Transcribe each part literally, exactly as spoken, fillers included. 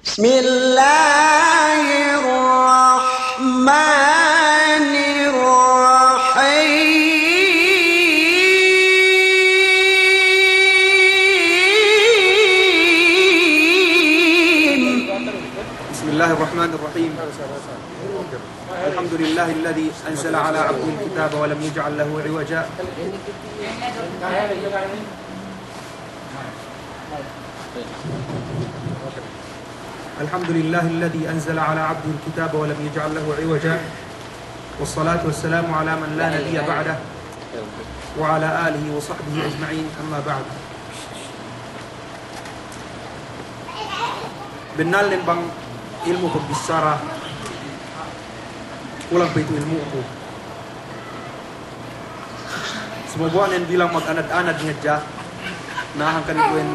بسم الله الرحمن الرحيم. بسم الله الرحمن الرحيم. الحمد لله الذي أنزل على عبده الكتاب ولم يجعل له عوجا. الحمد لله الذي أنزل على عبده الكتاب ولم يجعل له عوجا، والصلاة والسلام على من لا نبي بعده، وعلى آله وصحبه أجمعين، أما بعد. Bennalnen bang ilmu' pagbissara, kulang pe itu ilmu'ku. Sumagawa' nen bilang maganad-anad ne hadja, na hangkan itu'en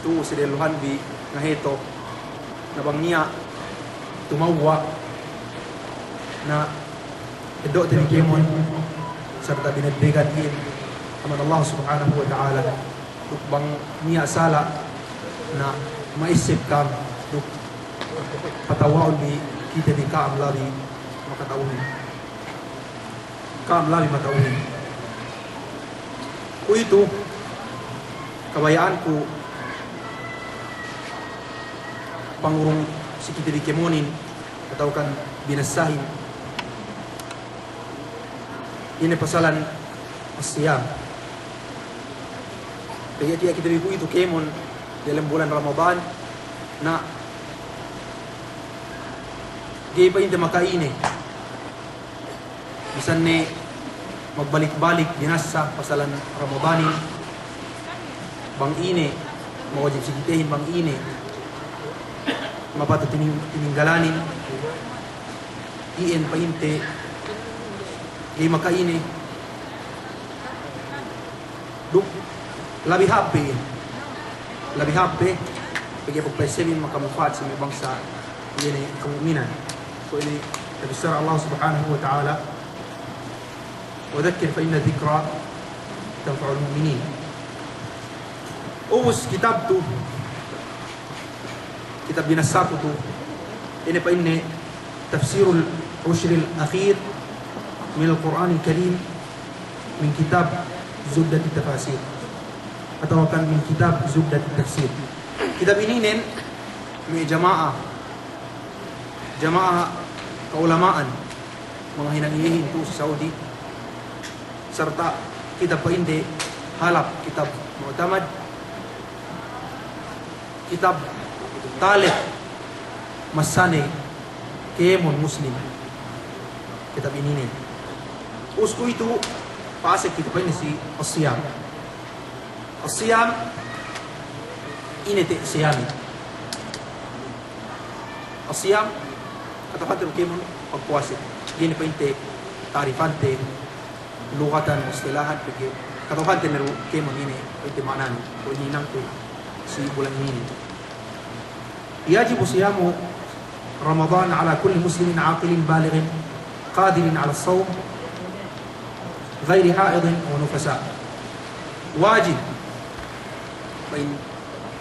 tu'u si dehelluhanbi ngaheto, na bang niya' tumawwa', na eddo'te bi kēmon, sarta' bineddegan iyan amban Allah Subhanahu wa Ta'ala. Duk bang niya' sala', na ma'esseb ka'am, duk patawwa'un bi kite bi ka'am labi makata'uhin. Ka'am labi makata'uhin. Kuwe'itu kabaya'anku pangurung si kite bi kēmonin, atawa kan binassahin. Ine pasalan as-siyam. Pegge' tiya' kite bi kuwe'itu kēmon delem bulan Ramadan, na ga'i pa'inte maka'ine. Bisan ne magbalik-balik binassa pasalan Ramadanin, bang ine mawajib si kitehin, bang ine mapatut tining-, tininggalanin, iyan pa'inte ga'i maka'ine. Duk labi hāp pe iyan. Labi hāp pe, pegge' pagpa'essebin makamanfa'at si me' bangsa, iye ne kamu'minan. Kuwe' ine tabissara Allah Subhanahu wa Ta'ala, "Wa dhakkir fa inna dhikra tanfa'ul mu'minin." Ubus kitab tu, kitab binassaku tu, ine pa'inne, Tafsirul Ushril Akhir minal Qur'anil Karim min kitab Zubdatut Tafasir, atawa kan min kitab Zubdatut Tafsir. Kitab ininen me' jama'a, jama'a ka'ulama'an, mangahinang iyehin tu'u si Saudi, sarta' kitab pa'inte halap, kitab mu'tamad, kitab talep massane kēmon Muslim, kitab ininen. Ubus kuwe'itu pa'asek kite pa'inne si as-siyam. As-siyam, ine te' siyam. As-siyam, kata'uhante du kēmon pagpuwase. Ga'i ne pa'inte ta'rifante lughatan wa istilahan, pegge' kata'uhante ne du kēmon ine pa'inte ma'anane, kuwe' ine hinangte si bulan inin. Yajibu siyamu Ramadan ala kulli muslimin aqilin balighin qadirin ala sawm ghayri haidin wa nufasa. Wajib, pa'in,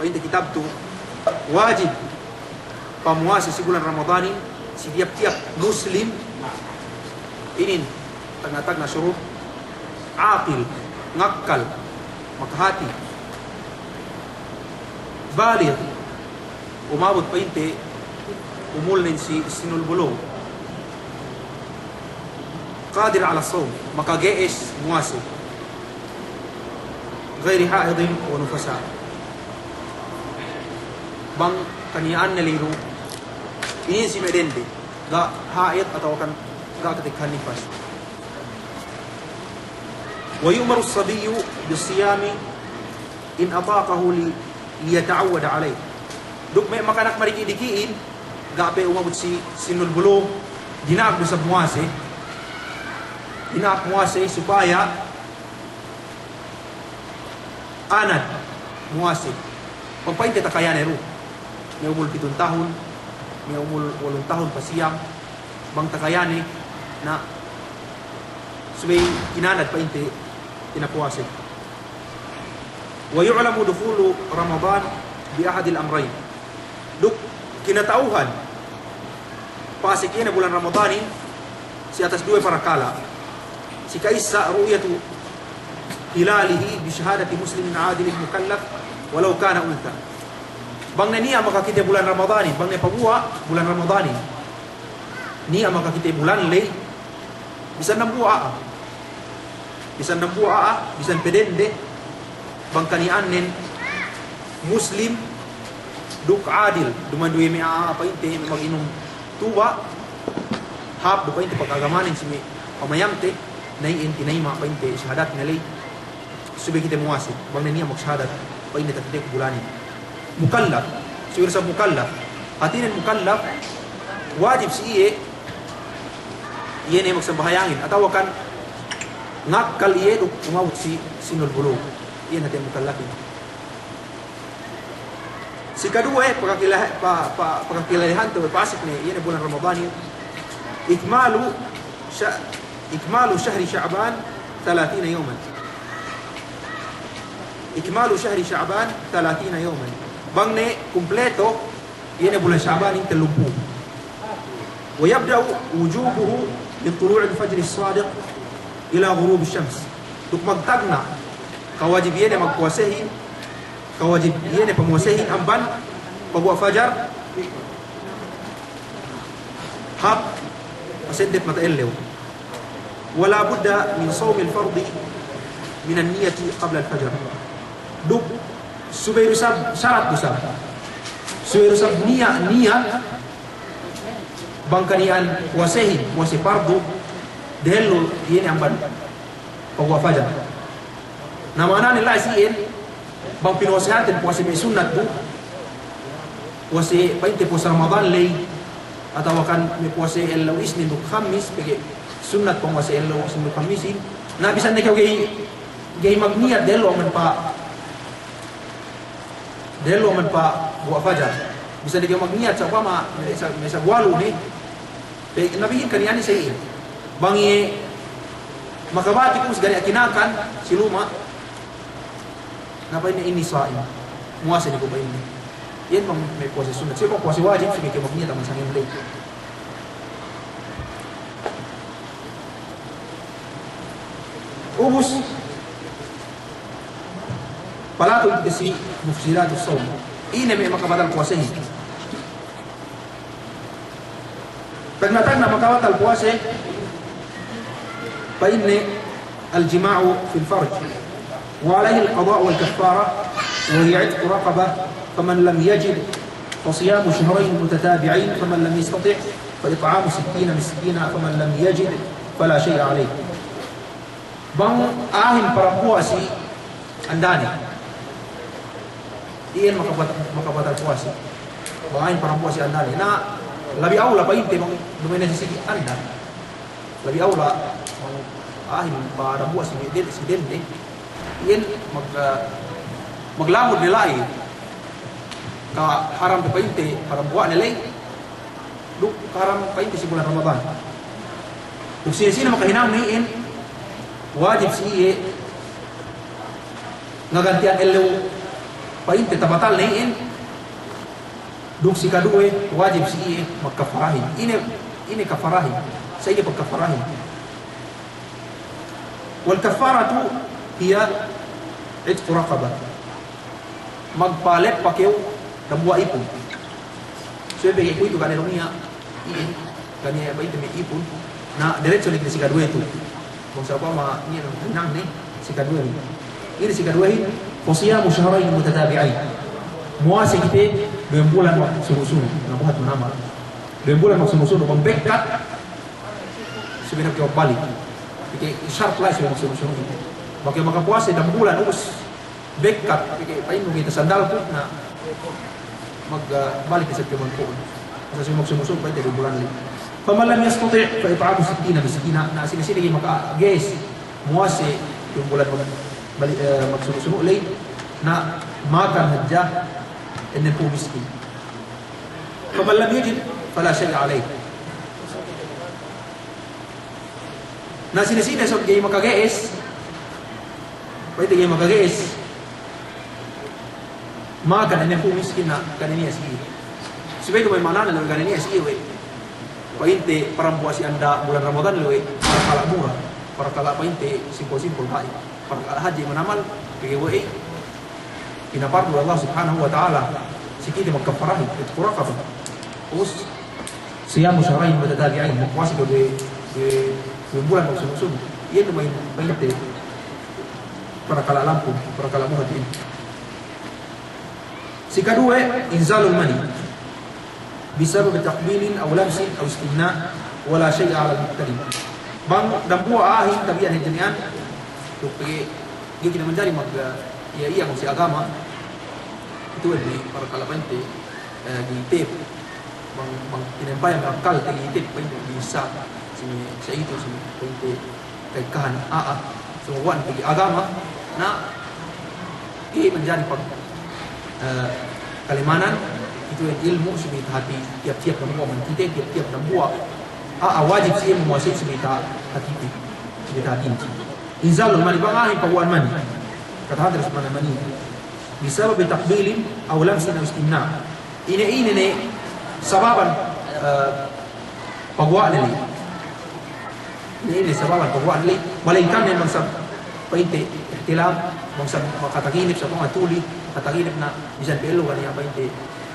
pa'inte kitab tu, wajib pamuwase si bulan Ramadanin si tiyap-tiyap Muslim, inin tagna'-tagna' surut, aqil, ngakkal, makahati, baligh, umabut pa'inte umulnen si sinnul bulugh, qadir ala sawm, makage'es muwase, ghayri haidin wa nufasa. Bang kaniya'anne ley du, inin si me' dende, ga' haid atawa kan ga' katekkahan nifas. Wa yu'maru as-sabiyyu bis-siyami in ataqahu li-, liyata'awwada alayh. Duk me' makanak madiki'-diki'in, ga' pe umabut si sinnul bulugh, dina'ak du isab muwase, dina'ak muwase supaya anad muwase. Bang pa'inte takayane du, me' umul pitun tahun, me' umul walun tahun pasiyam, bang takayane, na subey inanad pa'inte pinapuwase. Wa yu'lamu dukhulu Ramadan bi ahadil amrayn. Duk Kinata'uhan pasek iye ne bulan Ramadanin si atas duwe parakala'. Si ka'issa, ru'yatu hilalihi bi shahadati muslimin adilin mukallaf walau kana untha. Bang ne niya' makakite bulan Ramadanin, bang ne paguwa' bulan Ramadanin, niya' makakite bulan ley, bisan dambuwa' a'a. Bisan dambuwa' a'a, bisan pe dende, bang kaniya'annen Muslim duk adil, duma'in du iye me' a'a pa'inte me' maginum tuba', hāp du pa'inte pagagamanen si me' pamayamte, na iyan tinayima' pa'inte shahadatne ley. Subey kite muwase, bang ne niya' magsahadat, pa'inne takiteku bulanin. Mukallaf, subey du isab mukallaf. Hātinen mukallaf, wajib si iye, iye ne magsambahayangin, atawa kan ngakkal iye duk umabut si sinnul bulug. Iye ne hātinen mukallafin. Si kaduwe, pakakila-, pa-, pa-, pakakilalehan atawa pasek ne, iye ne bulan Ramadanin, ikmalu sya-, ikmalu syahri Sya'ban thalathina yawman. Ikmalu syahri Sya'ban thalathina yawman. Bang ne kumpleto, iye ne bulan Sya'banin tellumpū'. Wa yabda'u wujubuhu min tulu'il fajris sadiq ila ghurubish shams. Duk magtagna' kawajib iye ne magpuwasehin, kawajib iye ne pamuwasehin amban paguwa' fajar, hāp paseddep mata ellew. Wa la budda min sawmil fardi minan niyyati qablal fajar. Duk subey du isab, sarat du isab. Subey du isab niya', niyat bang kaniya'an puwasehin, puwase pardu, dehellu iye ne amban paguwa' fajar. Na ma'anane la'i si iyan, bang pinuwasehanten puwase me' sunnat du, puwase pa'inte puwase Ramadan ley, atawa kan me' puwase ellew Isnin duk Hammis, pegge' sunnat pamuwase ellew Isnin duk Hammisin, na bisan ne kew ga'i, ga'i magniyat dehellu amban pa-, dehellu amban paguwa' fajar. Bisan ne kew magniyat, sa'upama, me' sa-, me' saguwa' lu ne, pe, nabihin kaniya'anin sa iye. Bang iye makabati' ku si gari' akinakan si luma', na pa'inne, "Inni sa'im." Muwase ne ku pa'inne. Iyan bang me' puwase sunnat. Siye bang puwase wajib, subey kew magniyat amban sangem ley. Ubus, palatu kite si mufsidatus sawm. Ine me' makabatal puwasehin. Tagna'-tagna' makabatal puwase, pa'inne, al-jima'u fil farj, wa alayhi al-qada'u wal kaffara, wa hiya itqu raqabah, faman lam yajid, fa siyamu shahrayn mutatabi'ayn, faman lam yastati', fa it'amu sittina miskina, faman lam yajid, fala shay'a alayh. Bang a'ahin parambuwa' si andane, iyan makabat-, makabatal puwase. Bang a'ahin parambuwa' si andane. Na, labi awla pa'inte bang duma'in ne si anda. Labi awla bang a'ahin parambuwa' si den-, si dende. Iyan mag-, maglamud ne la'i. Kaharam du pa'inte parambuwa'ne ley. Duk haram pa'inte si bulan Ramadan. Duk sine-sine makahinang ne iyan, wajib si iye ngagantihan ellew pa'inte tabatal ne iyan. Duk si kaduwe, wajib si iye magkafarahin. Ine, ine kafarahin? Sa ine pagkafarahin? Wal kaffaratu hiya itqu raqabah. Magpaleppa kew dambuwa' ipun. Subey pegge' kuwe'itu ga' ne du niya', iye, ga' ne niya' pa'inte me' ipun, na diretso ne si kaduwehin. Bang sa'upama niya' hinangne si kaduwehin. Ine si kaduwehin? Fa siyamu shahrayn mutatabi'ayn. Muwase kite duwe bulan magsunu'-sunu'. Na buhat manamal. Duwe bulan magsunu'-sunu', bang bekkat, subey ne kew balik. Pegge' sart la'i subey magsunu'-sunu'. Bang kew makapuwase dambulan ubus bekkat, pegge' pa'innu kite sandalku, na mag-, ah, balik isab kew bang ku'un. Asal subey magsunu'-sunu' pa'inte duwe bulan ley. Faman lam yastati' fa it'amu sittina miskina. Na sine-sine ga'i makage'es muwase duwe bulan mag-, balik, eh, magsunu'-sunu' ley, na makan hadja ennempū' miskin. Faman lam yajid fala shay'a alayh. Na sine-sine sōng ga'i makage'es, pa'inte ga'i makage'es makan ennempū' miskin, na ga' ne niya' si iye. Subey duma'in ma'anane lu'u gane niya' si iye we'. Pa'inte parambuwa' si anda bulan Ramadan lu'u we', parakala' mura, parakala' pa'inte simpul-simpul ga'i, parakala' hadje manamal, pegge' we' pinapardu Allah Subhanahu wa Ta'ala si kite magkaffarahin, itqu raqabah. Ubus, siyamu shahrayn mutatabi'ayn, magpuwase kew duwe, duwe, duwe bulan magsunung-sunung. Iye duma'in pa'inte parakala' lampung, parakala' mura inin. Sikaduwe, inzalul mani. Bisababi taqbilin aw lamsin aw istimna', wa la shay'a 'alal muhtalim. Bang dambuwa' a'ahin tabi'an hadja miya'an, duk pegge' ga'i kite manjari mag-, iye-iye si agama, itu inin parakala' pa'inte, eh, ga'i tape. Bang, bang tinempay me' akkalte ga'i tape pa'inte bisa, si me' sa itu, si me' pa'inte ka'ekkahan a'a, sumaguwa' ne pegge' agama, na ga'i manjari pag, eh, kalimanan, itu iyan ilmu' subey tahati tiyap-tiyap dambuwa' man kite, tiyap-tiyap dambuwa' a'a wajib si iye mamuwase subey tahati, subey tahati. Inzalul mani, bang a'ahin paguwa'an mani. Kata hadis ma'ana mani. Bisababi taqbilin aw lamsin aw istimna'. Ine, ine ne sababan, eh, paguwa'ne ley. Ine, ine sababan paguwa'ne ley. Malayingkan ne bang sab pa'inte ihtilam, bang sab makataginip, sab matuli, makataginip na bisan pe ellew ga' niya' pa'inte,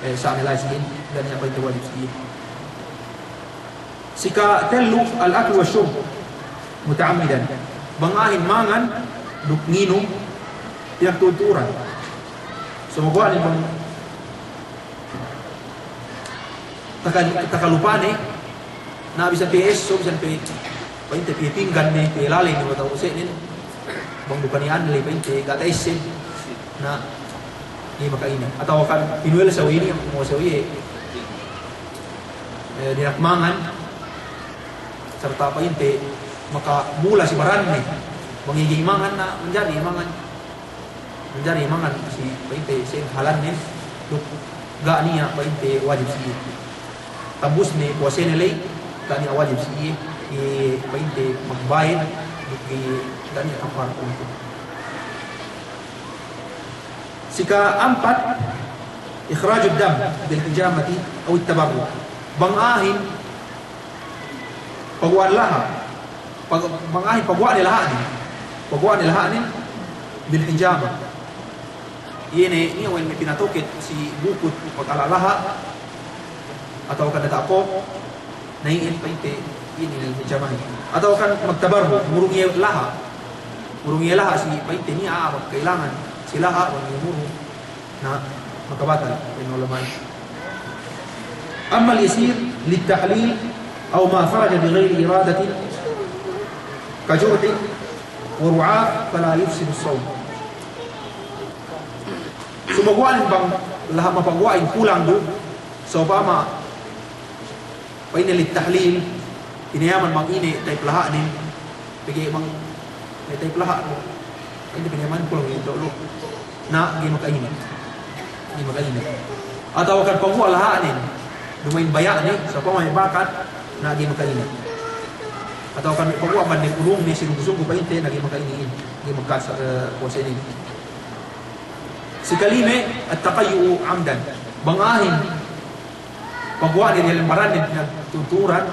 eh, sa'ne la'i si iye, ga' niya' pa'inte wajib si iye. Sikatellu, al-aklu wash-shurb muta'ammidan. Bang a'ahin mangan duk nginum pinagtu'ud-tu'uran. Sumaguwa' ne bang taka-, takalupane, na bisan pe esso, bisan pe, pa'inte piye pinggan ne, piye lale ne, atawa use'nen, bang du kaniya'an ley pa'inte ga' ta'essen, na ga'i maka'ine. Atawa kan pinuwel sawi inin, mo sawi iye, eh, dina'ak mangan, sarta' pa'inte makabula si baranne, bang iye ga'i mangan, na manjari mangan. Manjari mangan si pa'inte sa'ingge halannen, duk ga' niya' pa'inte wajib si iye. Tambusne puwasene ley, ga' niya' wajib si iye, iye pa'inte magbayed, duk iye ga' niya' kafarat untuk. Sika'ampat, ikhrajud dam bil hijamati awit tabarruk. Bang a'ahin paguwa'an laha'. Pag-, bang a'ahin paguwa'ne laha'nen. Paguwa'ne laha'nen bil hijama. Iye ne, iye we' me' pinatoket si bukut pagala' laha', atawa kan data' kok, na iyan pa'inte, iye ne hijama. Atawa kan magtabarruk, murung iye laha'. Murung iye laha' si pa'inte niya' a'a magkailangan si laha', bang iye murung. Na, makabatal, pa'in ulama'in. Ammal yasir lit tahlil aw ma kharaja bi ghayri iradatin ka jurhin wa ru'af fala yufsidus sawm. Sumaguwa' ne bang laha' mapaguwa'in kulang du, sa'upama pa'inne lit tahlil, pinayaman bang ine tape laha'nen, pegge' bang ine tape laha' du, pa'inne pinayaman kulang du lu. Na, ga'i maka'ine. Ga'i maka'ine. Atawa kan paguwa' laha'nen, duma'in baya'ne, sa'upama me' bakat, na ga'i maka'ine. Atawa kan paguwa' bang ne ulungne, sinunggu-sunggu pa'inte, na ga'i maka'ine in. Ga'i maka'asa, eh, puwasenen. Sikalime, at-taqayyu'u amdan. Bang a'ahin paguwa'ne diyalem baranne pinagtu'ud-tu'uran,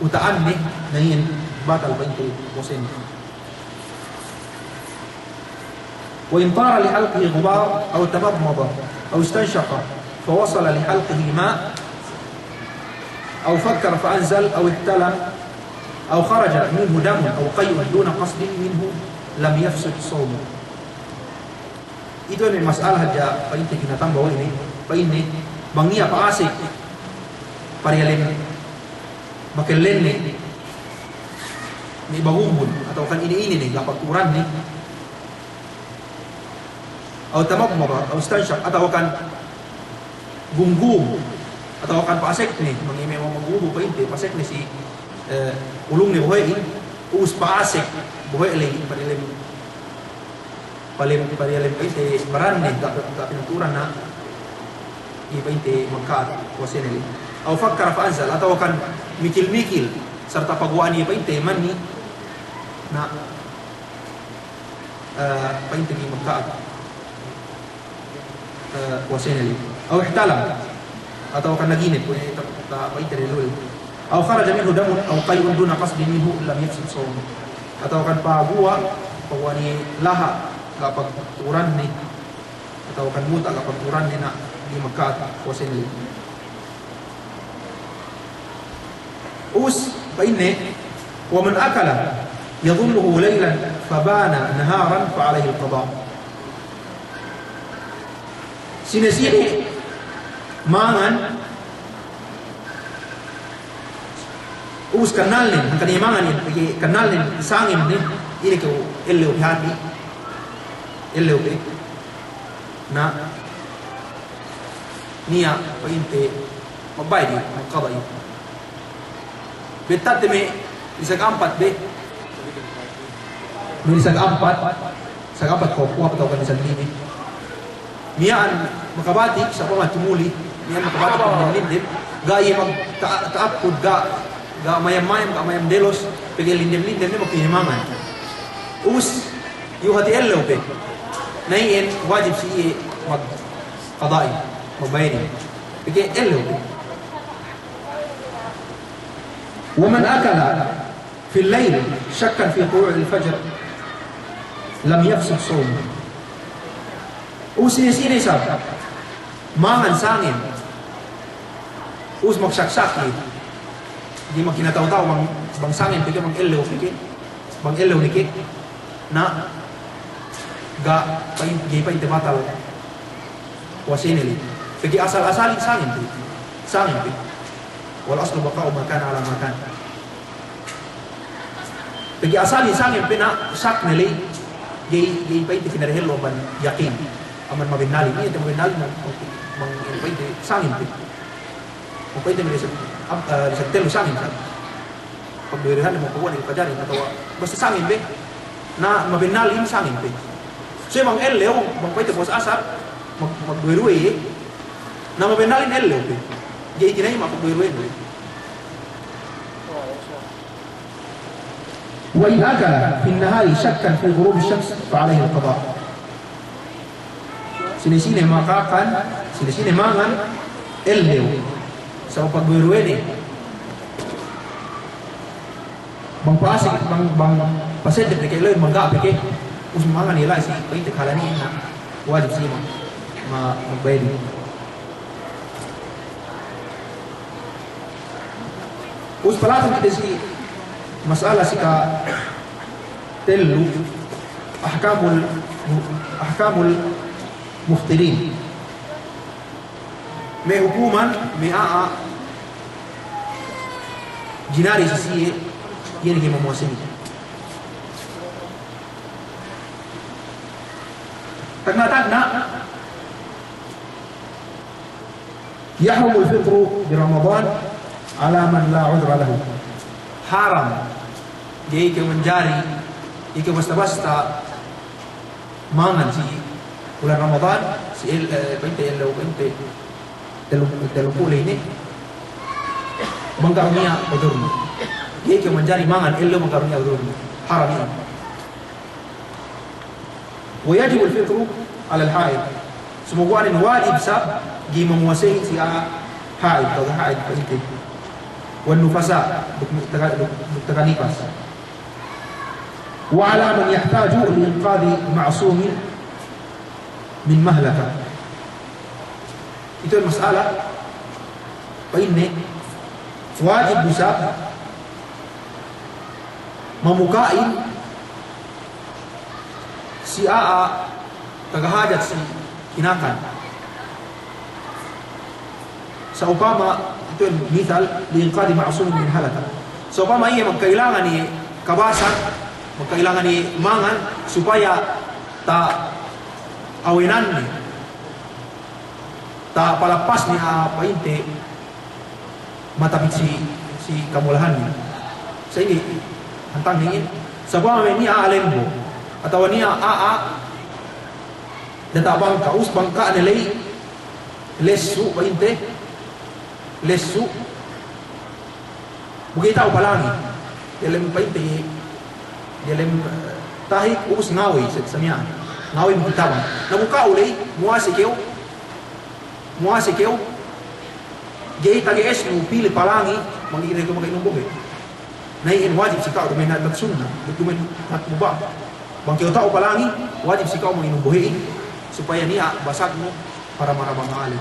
uta'anne, na iyan batal pa'inte puwasene. Wa in tara li halqihi ghubar aw tamadmada aw istanshaqa fa wasala li halqihi ma' aw fakkara fa anzal aw ihtalam aw kharaja minhu damun aw qay'un duna qasdin minhu lam yufsid sawmuhu. Itu ne mas'ala hadja pa'inte pinatamba we' ne, pa'inne, bang niya' pa'asek, pariyalem, makellenne, me' bagumbun, atawa kan ine-ine ne, ga' pagtu'uranne, aw tamadmada, aw istanshaq, atawa kan gumgum, atawa kan pa'asekne, bang iye me' magumgum pa'inte, pa'asekne si, eh, ulungne bohe'in, ubus pa'asek, bohe' ley, pariyalem, Palem, palem pa'inte baranne, ga', ga' pinagtu'uran na, iye pa'inte magka'at puwasene ley. Aw fakkara fa anzal, atawa kan mikil-mikil, sarta' paguwa'an iye pa'inte mani, na, eh, pa'inte ga'i magka'at, eh, puwasene ley. Aw ihtalam. Atawa kan naginip, kuwe' ta-, ta-, pa'inte lelul. Aw kharaja minhu damun aw qay'un duna qasdin minhu lam yafsid sawmuhu. Atawa kan paguwa', paguwa' ne laha', ga' pagturan ne. Atawa kan muta' ga' pagturan ne na ga'i magka'at puwasenen. Ubus, pa'inne, wa man akala yadhunnuhu laylan fabana naharan fa alayhi al-qada'. Sine-sine mangan, ubus kannalnen, hangkan iye mangan iyan, pegge' kannalnen sangem ne, ine kew ellew pe hati', ellew pe. Na, niya' pa'inte magbayad iye, magkada' iye. Bettadte me' lisag ampat be. Me' lisag ampat, lisag ampat ko' kuwe' atawa kan lisag lime. Miya'an makabati', sa'upama tumuli, miya'an makabati' lindem-lindem, ga' iye mag-, ta-, ta'appud, ga', ga' mayam-mayam, ga' mayam delos, pegge' lindem-lindem ne magtinimangan. Ubus, iyu' hati' ellew pe. Na iyan wajib si iye magkada'i, magbayadi. Pegge' ellew pe. Wa man akala fil layl shakkan fi tulu'il fajr lam yafsid sawmuhu. Ubus sine-sine isab mangan sangem, ubus magshak-shak iye, ga'i magkinata'u-ta'u bang, bang sangem pe ke, bang ellew pe ke, bang ellew ne ke, na ga' pa'in, ga'i pa'inte batal puwasene ley. Pegge' asal-asalin sangem pe. Sangem pe. Wal aslu baqa'u ma kana ala ma kana. Pegge' asalin sangem pe na shak ne ley. Ga'i, ga'i pa'inte kinadehellu amban yakin. Amban mabennalin. Iye te mabennalin bang, bang, bang pa'inte sangem pe. Bang pa'inte me' lisag, ab-, eh, lisag tellu sangem pe. Pagduwe-duwehan ne, bang paguwa' ne, pagduwe-duwehan ne, atawa basta sangem pe. Na mabennalin sangem pe. So bang ellew, bang pa'inte puwas asar, mag-, magduwe-duwe iye. Na mabennalin ellew pe. Ga'i tinayima' pagduwe-duwehan ne. Wa in akala fin nahari shakkan fi ghurubi shams fa alayhi al-qada'. Sine-sine makakan, sine-sine mangan ellew, sa'upama pagduwe-duwe ne. Bang pasek, bang, bang paseddep ne ke ellew, mangga' pe ke, ubus mangan iye la'i si pa'inte kahala'in, na wajib si iye ma-, ma-, magbayadi. Ubus palatun kite si mas'ala si katellu, ahkamul, ahkamul muftirin. Me' hukuman me' a'a jinari si siye, iye ne ga'i mamuwase. Tagna'-tagna', yahrumul fitru bi Ramadan ala man la udhra lahu. Haram. Ga'i kew manjari, ga'i kew basta-basta mangan si bulan Ramadan, si el-, eh, pa'inte ellew, pa'inte tellu, tellumpū' ley ne. Bang ga' niya' udurne. Ga'i kew manjari mangan ellew bang ga' niya' udurne. Haram iye. Wa yajibul fitru alal haid. Sumaguwa' ne wajib isab ga'i mamuwasehin si a'a haid, taga haid pa'inte. Wan nufasa, duk, duk taga, duk, duk taga nifas. Wa ala man yahtaju li inqadhi ma'sumin min mahlaka. Itu mas'ala, pa'inne, wajib du isab mamuka'in si a'a taga hajat si kinakan. Sa'upama, itu misal, li inqadhi ma'sumin min halaka. Sa'upama iye magkailangan iye kabasan, magkailangan iye mangan, supaya ta'awenanne, ta'apalapasne, ah, pa'inte, matapit si, si kamulahanne. Sa' inin, hantang inin, sa'upama niya' a'a lembo, atawa niya' a'a diyata' bangka', ubus bangka'ne ley lessu', pa'inte, lessu'. Bu ga'i ta'u palangi. Diyalem pa'inte, diyalem, eh, tahik, ubus ngawey, sa-, sa miya'an. Ngawey bu ga'i ta'u. Na bu ka'u ley, muwase kew, muwase kew, Ga'i tage'esnu pī le palangi, bang ga'i kew makainum bohe'. Na iyan wajib si ka'u, duma'in hāti sunnat, duma'in hāti mubah. Bang kew ta'u palangi, wajib si ka'u manginum bohe'in, supaya niya' basagnu para marabang ali.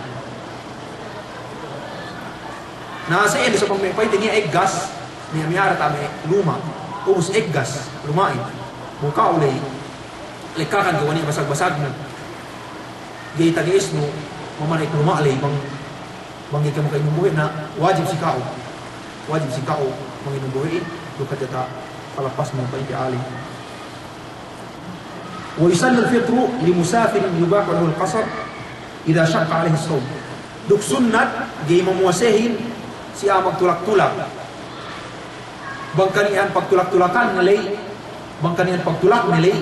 Na, sa' iyan du sa' bang me' pa'inte niya' eggas, niya' miya'an ta' me' luma', ubus eggas luma'in. Bu ka'u ley, lekkakan kew niya' basag-basagnu. Ga'i tage'esnu, mamana'ik luma' ley, bang Bang ga'i kew makainum bohe', na wajib si ka'u. Wajib si ka'u manginum bohe'in, duk hadja ta' palapasnu pa'inte ali. ويسن الفطر لمسافر يباح له القصر إذا شق عليه الصوم. Duk sunnat ga'i mamuwasehin si a'a magtulak-tulak. Bang kani'an pagtulak-tulakan ne ley, bang kani'an pagtulak ne ley,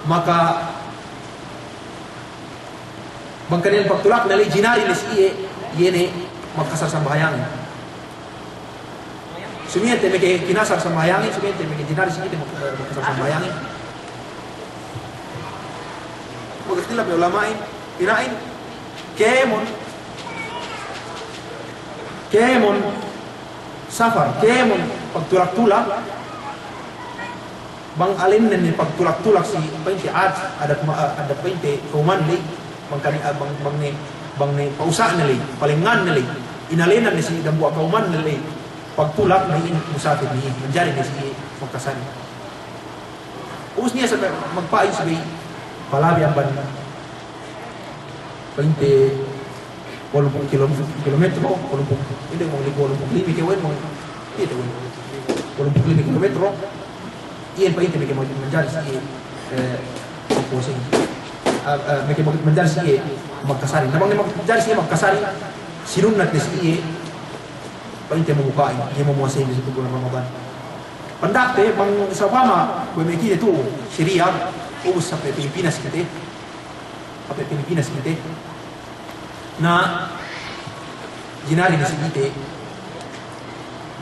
maka Bang kani'an pagtulak ne ley, jinari ne si iye, iye ne magkasar sambahayangin. Sumiyente meke kinasar sambahayangin, sumiyente meke jinari si iye te mag-, magkasar sambahayangin. Magkasar me' ulama'in, ina'in, kēmon, kēmon safar, kēmon pagtulak-tulak, Bang alennen ne pagtulak-tulak si pa'inte ad-, adat ma-, adat pa'inte kawman ley, bang kani-, bang, bang ne, bang ne pa'usa'ne ley, palengnganne ley, inalenan ne si dambuwa' kawmanne ley, pagtulak ne in musafir ne in, manjari ne si magkasari. Ubus niya' sa' magpa'in subey palabi amban Pa'inte walumpū' kilom-, kilometro, walumpū', ine, walumpū', walumpū' lime ke wen, walumpū', ine, walumpū', walumpū' lime kilometro. Iyan pa'inte meke ma-, manjari si iye, eh, puwase. Ah, ah, meke ma-, manjari si iye magkasari. Na bang ne manjari si iye magkasari, sinunnat ne si iye, pa'inte mamuka'in, iye mamuwasehin si bulan Ramadan. Pandakte, bang sa'upama, kuwe' me' kite tu'u si Riyadh, ubus sampay Pilipinas kite, Ape Pilipinas kite. Na, jinari ne si kite,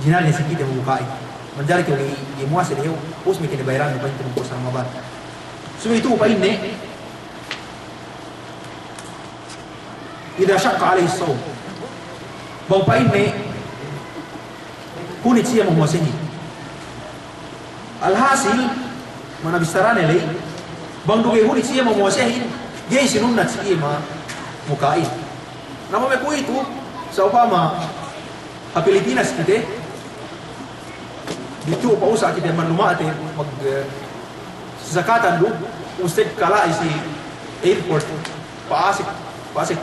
jinari ne si kite mamuka'in. Manjari ke ga'i, ga'i muwase dehew, ubus meke ne bayarannu pa'inte magpuwasa Ramadan. Subey tu'u pa'inne, idha shaqqa alayhi as-sawm. Bang pa'inne, Hunit si iye mamuwasehin. Alhasil, ma'ana bissarane ley, bang du ga'i hunit si iye mamuwasehin, ga'i sinunnat si iye mamuka'in. Na bang me' kuwe'itu, sa'upama ha Pilipinas kite, ditu'u pa'usa' kite man luma'te mag-, eh, sasakatan du, usted kala'i si airport, Pa'asek, pa'asek,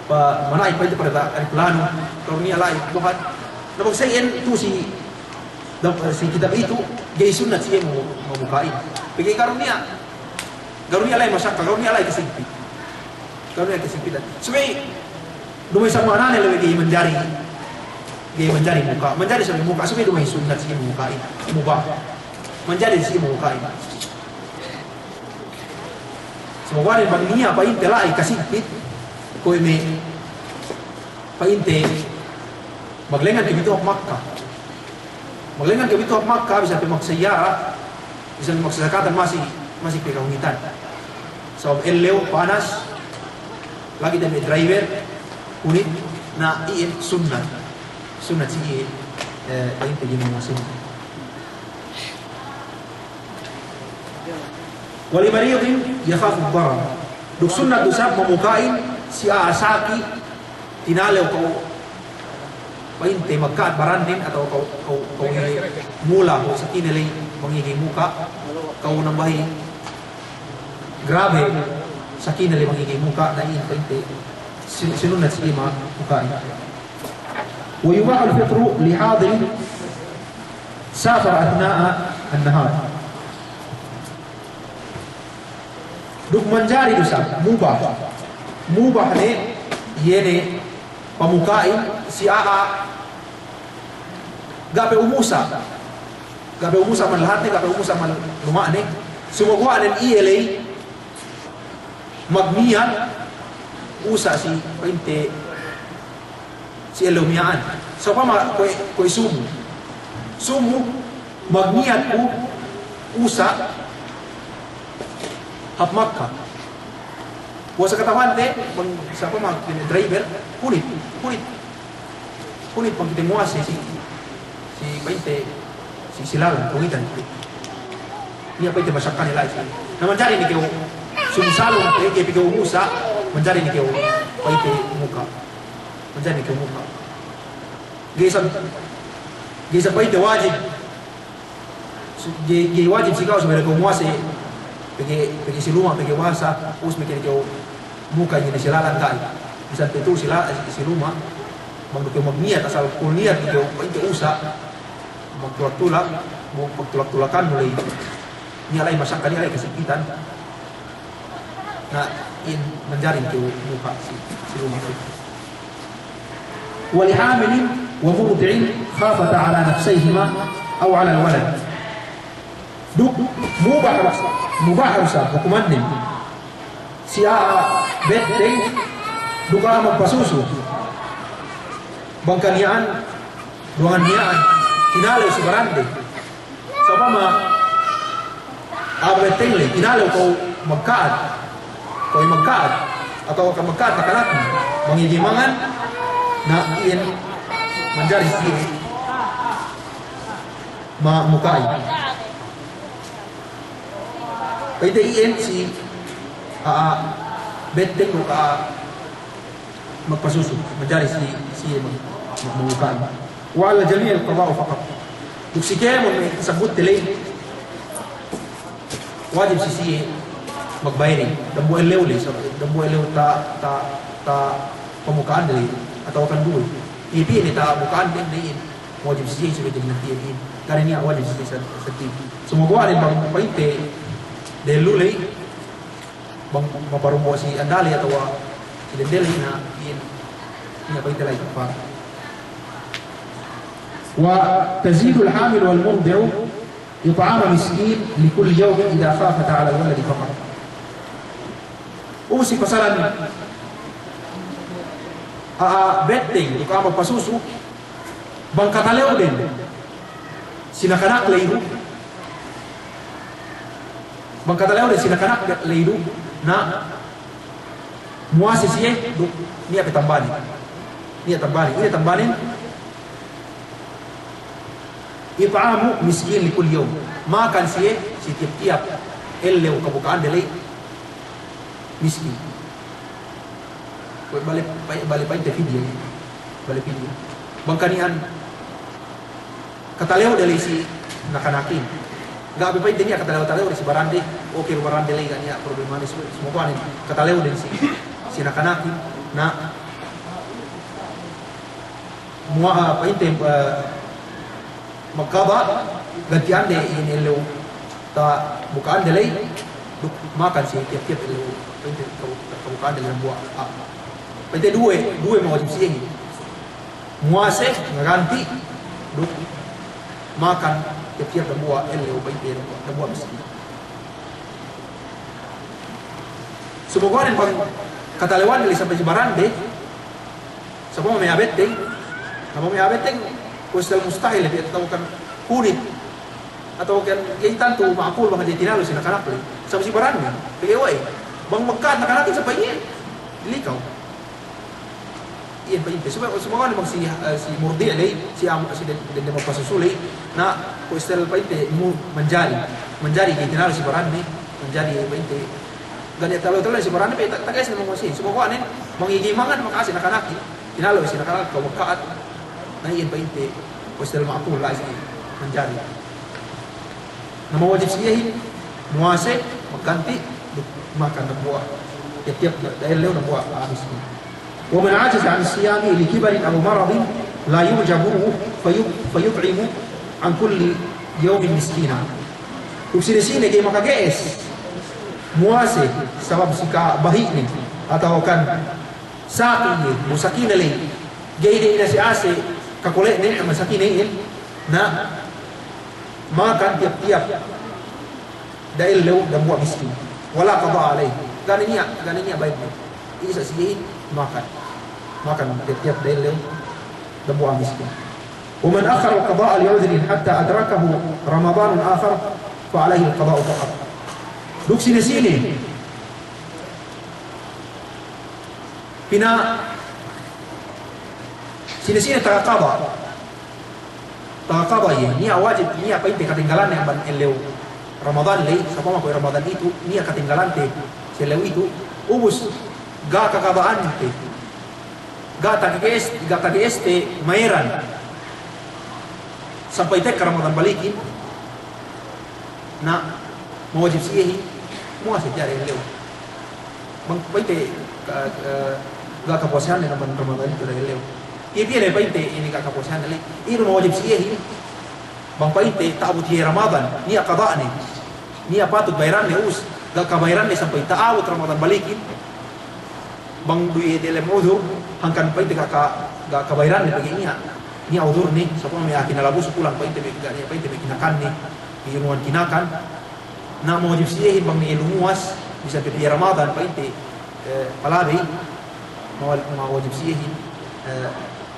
pa-, mana'ik pa'inte pada aeroplano, karuniya' la'i buhat. Na bang sa iyan tu'u si, dam-, si kitab itu, ga'i sunnat si iye mamu-, mamuka'in. Pegge' karuniya', karuniya' la'i masakka, karuniya' la'i kasigpit. Karuniya' kasigpitan. Subey, duma'in sa ma'anane la'i ga'i manjari, ga'i manjari muka', manjari subey muka', subey duma'in sunnat si iye mamuka'in. Mubah. Manjari si iye mamuka'in. Saguwa' ne bang niya' pa'inte la'i kasigpit, kuwe' me' pa'inte maglengngan kew pitu hap Makka. Maglengngan kew pitu hap Makka, bisan pe magsayyara, bisan pe magsasakatan masi, masi pe kahunitan. Sabab ellew, panas, lagi' dem me' driver, hunit, na iyan sunnat. Sunnat si iye, eh, pa'inte ga'i mamuwasehin. Wa li maridin yakhafu ad-darar. Duk sunnat du isab mamuka'in si a'a saki, tinalew kew pa'inte magka'at barannen atawa kew, kew, kew mula, kew sakine ley mangi ga'i muka', kew nambahi grabe sakine ley mangi ga'i muka', na iyan pa'inte si-, sinunnat si iye mamuka'in. Wa yubahu al-fitru li hadirin safara athna'a an-nahar. Duk manjari du isab, mubah. Mubah ne, iye ne pamuka'in si a'a ga' pe umusa'. Ga' pe umusa' man lahatne, ga' pe umusa' man luma'ne. Sumaguwa' ne iye ley magniyat usa' si pa'inte si ellew miya'an. Sa'upama kuwe', kuwe' sumu. Sumu, magniyat ku usa' hap Makka. Puwasa kata'uhante, bang sa'upama kene driver, hunit, hunit. Kunit bang kite muwase si, si pa'inte, si, si lalan, kuwitan. Niya' pa'inte masakka ne la'i si. Na manjari ne kew sumusalung, pegge' pe kew umusa', manjari ne kew pa'inte muka'. Manjari ne kew muka'. Ga'i isab, ga'i isab pa'inte wajib. Ga'i, ga'i wajib si ka'u subey kew muwase, pegge', pegge' si luma', pegge' puwasa, ubus meke kew muka' inin si lalan, ga'i. Bisan pe tu'u si la-, si luma', bang du kew magniyat, asal kew niyat kew pa'inte usa', magtulak-tulak, magtulak-tulakan du la'i. Niya' la'i masakka, niya' la'i kasakitan. Na, in manjari kew muka' si, si luma' tu. ولحامل ومرضع خافتا على نفسيهما أو على الولد. Duk mubah, mubah du isab hukumannen si a'a betteng duk a'a magpasusu. Bang kaniya'an, duwangan niya'an, tinalew si barande. Sa'upama a'a betteng ley, tinalew kew magka'at, kew magka'at, atawa kew magka'at nakanakin, bang iye ga'i mangan, na iyan manjari si iye ma-, muka'i. Pa'inte iyan si a'a betteng duk a'a magpasusu, manjari si, si iye mag-, mag-, magmuka'i. وعلى الجميع القضاء فقط. Duk si kēmon me' tasabbut te ley, wajib si siye magbayedin. Dambuwa' ellew ley, sa-, dambuwa' ellew ta-, ta-, tapamuka'ande ley, atawa kan duwe. Iye piye ne tamuka'ande ley, wajib si siye subey ganti'an iyan. Ga' ne niya' wajib si siye sad-, saddi. Sumaguwa' ne bang pa'inte dehellu ley, bang maparumbo' si andale atawa si dende ley, na iyan, iyan pa'inte la'i kaffara. وتزيد الحامل والمرضع إطعام مسكين لكل يوم إذا خافتا على الولد فقط. Ubus si pasalan a'a betteng duk a'a magpasusu, bang katalewden si nakanak ley du, bang katalewden si nakanak ley du, na muwase siye duk niya' pe tambanen. Niya' tambanen. Ine tambanen? إطعام مسكين لكل يوم. Makan siye si tiyap-tiyap ellew kabuka'ande ley miskin. Kuwe' bale, bale pa'inte fidya. Bale fidya. Bang kaniya'an katalewde ley si nakanakin. Ga' pe pa'inte niya' katalew-talewde si barande, oke barande ley, ga' niya' problema ne, sumaguwa' ne katalewde si, si nakanakin, na muwa-, pa'inte, eh, magkada, ganti'ande in ellew tabuka'ande ley, duk makan si tiyap-tiyap ellew, pa'inte tabuka'ande ley dambuwa', ah. Pa'inte duwe, duwe mawajib si iye. Muwase, ngaganti', duk makan tiyap-tiyap dambuwa' ellew, pa'inte dambuwa', dambuwa' miskin. Sumaguwa' ne bang katalewan ley sampay si barande, sa'upama me' a'a betteng, na bang me' a'a betteng, kuwe' istel mustahil, atawa kan kunit, atawa kan ga'i tantu ma'kul bang hadja tinalew si nakanak ley. Sampay si barande, pegge' we', bang magka'at nakanakin sampay iye, likaw. Iyan pa'inte, suma-, sumaguwa' ne bang si, eh, si murdi' ley, si am-, si den-, dende magpasusu ley, na kuwe' istel pa'inte mu-, manjari, manjari ga'i tinalew si barande, manjari pa'inte, ga' niya' talew-talew si barande pe, ta-, taga isi ne bang si, sumaguwa' ne, bang iye ga'i mangan, maka'ase nakanakin, tinalew si nakanak, kew magka'at, na iyan pa'inte, kuwe' istel ma'kul la'i si, manjari. Na mawajib si iyehin, muwase, magganti', duk makan dambuwa'. Tiyap-tiyap da-, ellew dambuwa' a'a miskin. ومن عجز عن الصيام لكبر أو مرض لا يرجى برؤه فيط-، فيطعم عن كل يوم مسكينا. Duk sine-sine ga'i makage'es muwase sabab si kabahi'ne atawa kan saki iye, musakine ley, ga'i de inase-ase kakole'ne, musakine iyan, na makan tiyap-tiyap da ellew dambuwa' miskin. ولا قضاء عليه. Ga' ne niya', ga' ne niya' bayedne. Isa' si iyehin makan. Makan tiyap-tiyap da ellew dambuwa' miskin. ومن أخر القضاء لعذر حتى أدركه رمضان آخر فعليه القضاء فقط. Duk sine-sine pina-, Sine-sine taga kada', taga kada' iye, niya' wajib, niya' pa'inte katinggalanne amban ellew Ramadan ley, sa'upama kuwe' Ramadan itu, niya' katinggalante si ellew itu, ubus ga' kakada'ante, ga' tage'es, ga' tage'este mayeran sampay tekka Ramadan balikin, na mawajib si iyehin muwase tiya' de ellew. Bang pa'inte ka-, ka-, ga' kapuwasehanne amban Ramadan itu de ellew. Iye, iye de pa'inte inin ga' kapuwasehanne ley. Inin mawajib si iyehin. Bang pa'inte ta'abut iye Ramadan, niya' kada'ne, niya' patut bayaranne, ubus ga' kabayaranne sampay ta'abut Ramadan balikin. Bang du iye delem udur, hangkan pa'inte ga' ka-, ga' kabayaranne pegge' niya', niya' udurne, sa'upama me' a'a kinalabusu pulang pa'inte me' ga' niya' pa'inte me' kinakanne, me' inuwan kinakan. Na mawajib si iyehin bang niya' lumuwas, bisan pe piye Ramadan pa'inte, eh, palabey, mawa-, mawajib si iyehin, eh,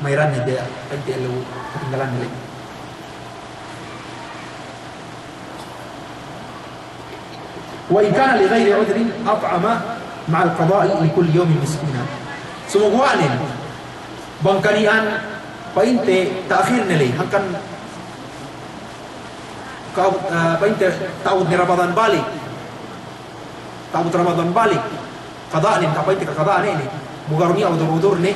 mayaranne de pa'inte ellew katinggalanne ley. وإن كان لغير عذر أطعم مع القضاء لكل يوم مسكينا. Sumaguwa'nen, bang kani'an pa'inte ta'khirne ley, hangkan ka-, eh, pa'inte ta'abut ne Ramadan balik, ta'abut Ramadan balik, kada'nen, ka pa'inte kakada'nen inin, bu ga' du niya' udur-udurne,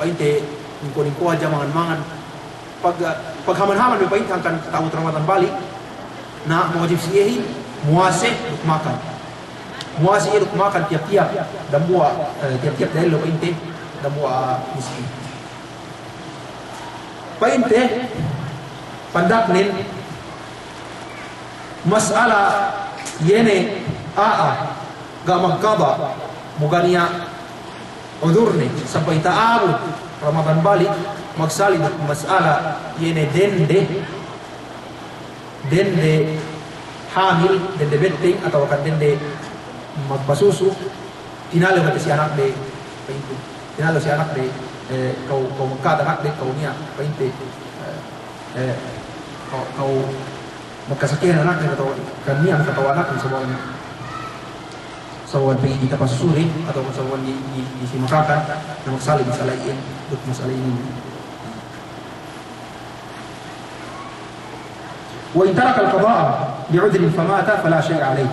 pa'inte ningko'-ningko' hadja mangan-mangan, Pag, paghaman-haman me' pa'inte hangkan ta'abut Ramadan balik, na mawajib si iyehin muwase duk makan. Muwase iye duk makan tiyap-tiyap dambuwa', eh, tiyap-tiyap dalil pa'inte dambuwa' miskin. Pa'inte pandaknen mas'ala iye ne a'a ga' magkada', bu ga' niya' udurne sampay ta'abut Ramadan balik, magsali' duk mas'ala iye ne dende, dende hamil, dende betteng, atawa kan dende magpasusu, tinalew kite si anakde, pa'inte. Tinalew si anakde, eh, kew, kew magkata anakde, kew niya', pa'inte, eh, Eh, kew, kew magkasakihan anakne atawa kan niya' magkatawa anakne sabab, sabab pī tapasusu atawa sabab di, di, di si makakan, na magsali' mas'ala iyan, duk mas'ala inin. وإن ترك القضاء لعذر فمات فلا شيء عليه.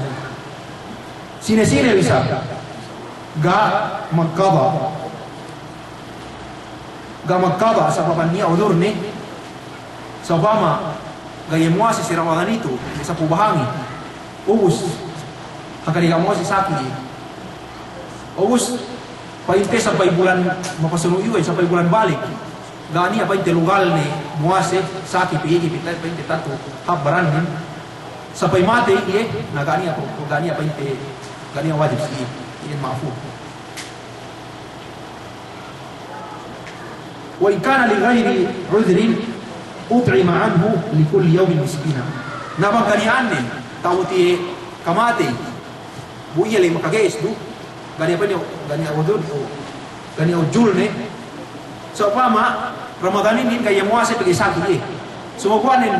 Sine-sine isab ga' magkada', ga' magkada' sabab niya' udurne, sa'upama ga' iye muwase si Ramadan itu, sampū' bahangi. Ubus, hangkan iye ga' muwase saki iye. Ubus, pa'inte sampay bulan mapasunu' iyu, sampay bulan balik. Ga' niya' pa'inte lugalne muwase, saki pe iye, pa'inte tantu hāp barannen. Sampay matey iye, na ga' niya', ga' niya' pa'inte, ga' niya' wajib si iye. Iye ma'fu. وإن كان لغير عذر أطعم عنه لكل يوم مسكينا. Na bang kaniya'annen, ta'abut iye kamatey, bu iye ley makage'es du, ga' niya' pa'inne, ga' niya' udurne, ga' niya' ujulne. Sa'upama Ramadan inin ga' iye muwase pegge' saki iye. Sumaguwa'nen